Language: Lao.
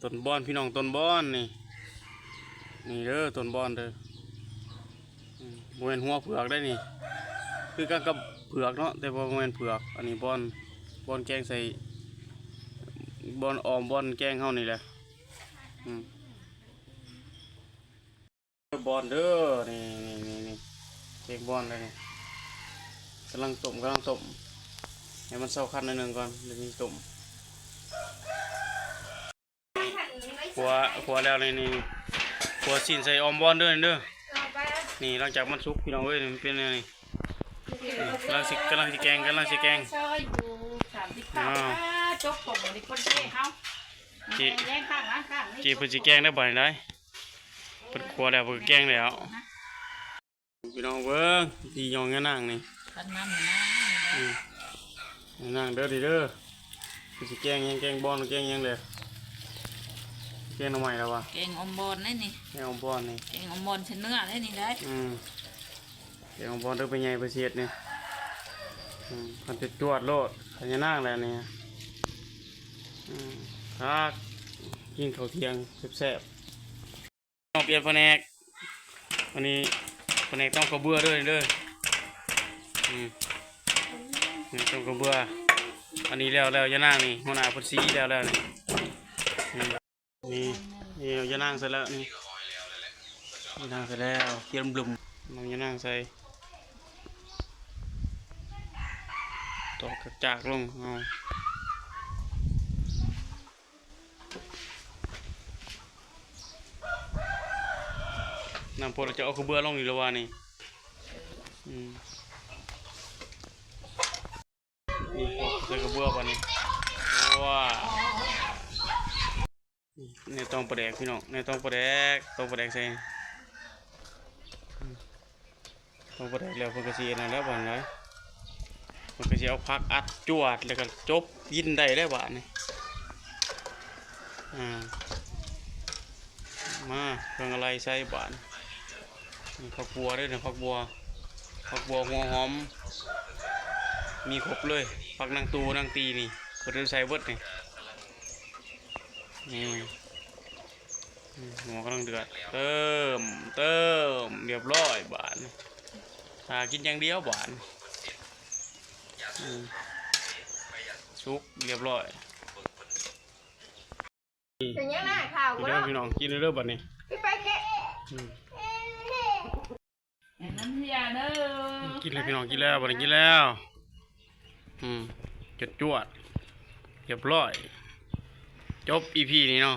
ຕົ້ນບອນ ພີ່ນ້ອງ ຕົ້ນບອນນີ້ ນີ້ເດີ ຕົ້ນບອນເດີ. ອືມ ບໍ່ແມ່ນຫົວເຜືອກໄດ໋ນີ້ ຄືກັນກັບເຜືອກເນາະ ແຕ່ວ່າບໍ່ແມ່ນເຜືອກ. ອັນນີ້ບອນ ບອນແກງໃສ່ ບອນອ້ອມ ບອນແກງເຮົານີ້ແຫຼະ. ອືມ ບອນເດີ ນີ້ ນີ້ ນີ້ ນີ້ ແກງບອນເດີນີ້ ກຳລັງຕົ້ມ ກຳລັງຕົ້ມ ໃຫ້ມັນເຊົາຄັນໜ້ອຍໜຶ່ງກ່ອນ ແລ້ວຊິຕົ້ມ. ຂົ້ວ ຂົ້ວແລ້ວນີ້ ນີ້ ຂົ້ວຊີ້ນໃສ່ອ້ອມບອນເດີນີ້ເດີ. ນີ້ ຫຼັງຈາກມັນສຸກ ພີ່ນ້ອງເອີຍ ມັນເປັນແນວນີ້. ນີ້ ກຳລັງຊິ ກຳລັງຊິແກງ ກຳລັງຊິແກງ ຊອຍຢູ່ສາມສິບເກົ້າ ອ່າ ຈົກຕົງນີ້ຄົນເທເຮົາ ເຈ ແລງຂ້າງ ລ້າງຂ້າງນີ້ ເຈເພິ່ນຊິແກງໄດ້ບາດນີ້ໄດ໋. ເພິ່ນຂົ້ວແລ້ວ ເພິ່ນກໍແກງແລ້ວ. ພີ່ນ້ອງເບິ່ງ ວິທີຫຍ້ອງຍານາງນີ້ ຄັນນ້ຳນະ ອືມ ຍານາງເດີ ນີ້ເດີ. ເພິ່ນຊິແກງຫຍັງ ແກງບອນ ແກງຫຍັງແຫຼະ ແກງໜໍ່ໄມ້ລະວະ ແກງອອມບອນໄດ໋ນີ້ ແກງອອມບອນນີ້ ແກງອອມບອນໃສ່ເນື້ອໄດ໋ນີ້ໄດ໋. ອືມ ແກງອອມບອນເດີ ແມ່ໃຫຍ່ເພິ່ນຊິເຮັດນີ້. ອືມ ຄັນຈວດໆໂລດ ຄັນຍານາງແຫຼະນີ້. ອືມ ຄັກ ກິນເຂົ້າທ່ຽງແຊບໆ. ເຮົາປ່ຽນພະແນກ ອັນນີ້ພະແນກຕ້ອງເຂົ້າເບືອເດີ ເດີ. ອືມ ນີ້ຕ້ອງເຂົ້າເບືອ ອັນນີ້ແລ້ວ ແລ້ວ ຍານາງນີ້ ຫົວໜ້າເພິ່ນສີແລ້ວ ແລ້ວນີ້. ອືມ ນີ້ ນີ້ ເອົາຍານາງໃສ່ແລ້ວນີ້ ຍານາງໃສ່ແລ້ວ ຂຽວບຶມ ເອົາຍານາງໃສ່ ຕອກຈາກໆລົງ ເອົາ ນ້ຳພໍແລ້ວ ຈະເອົາເຂົ້າເບືອລົງນີ້ລະວ່ານີ້. ອືມ ນີ້ ໃສ່ເຂົ້າເບືອບາດນີ້. ວ້າ ແນວຕ້ອງປາແດກ ພີ່ນ້ອງ ແນວຕ້ອງປາແດກ ຕ້ອງປາແດກໃສ່. ອືມ ຕ້ອງປາແດກແລ້ວ ເພິ່ນກໍຊິອັນນັ້ນແລ້ວບາດນີ້ ເພິ່ນກໍຊິເອົາຜັກອັດຈວດ ແລ້ວກໍຈົບກິນໄດ້ແລ້ວບາດນີ້. ອ່າ ມາ ເຄື່ອງອາໄລໃສ່ບາດນີ້. ນີ້ ຜັກບົວເດີ ນີ້ ຜັກບົວ ຜັກບົວ ຫົວຫອມ ມີຄົບເລີຍ ຜັກນາງຕູນາງຕີນີ້ ເພິ່ນໃສ່ເບິດນີ້. ນີ້ ອືມ ໝໍ້ກຳລັງເດືອດ ເຕີມ ເຕີມ ລຽບຮ້ອຍບາດນີ້ ຖ້າກິນຢ່າງດຽວບາດນີ້. ອືມ ສຸກລຽບຮ້ອຍ. ເປັນຫຍັງນະ ຂ້າວບໍ່ ເດີ ເນາະ ພີ່ນ້ອງ ກິນເດີບາດນີ້ ໄປແກະ ອືມ ໃຫ້ມັນເສຍເດີ ກິນແລ້ວ ພີ່ນ້ອງ ກິນແລ້ວ ບາດນີ້ກິນແລ້ວ. ອືມ ຈວດໆ ລຽບຮ້ອຍ ຈົບອີພີນີ້ເນາະ.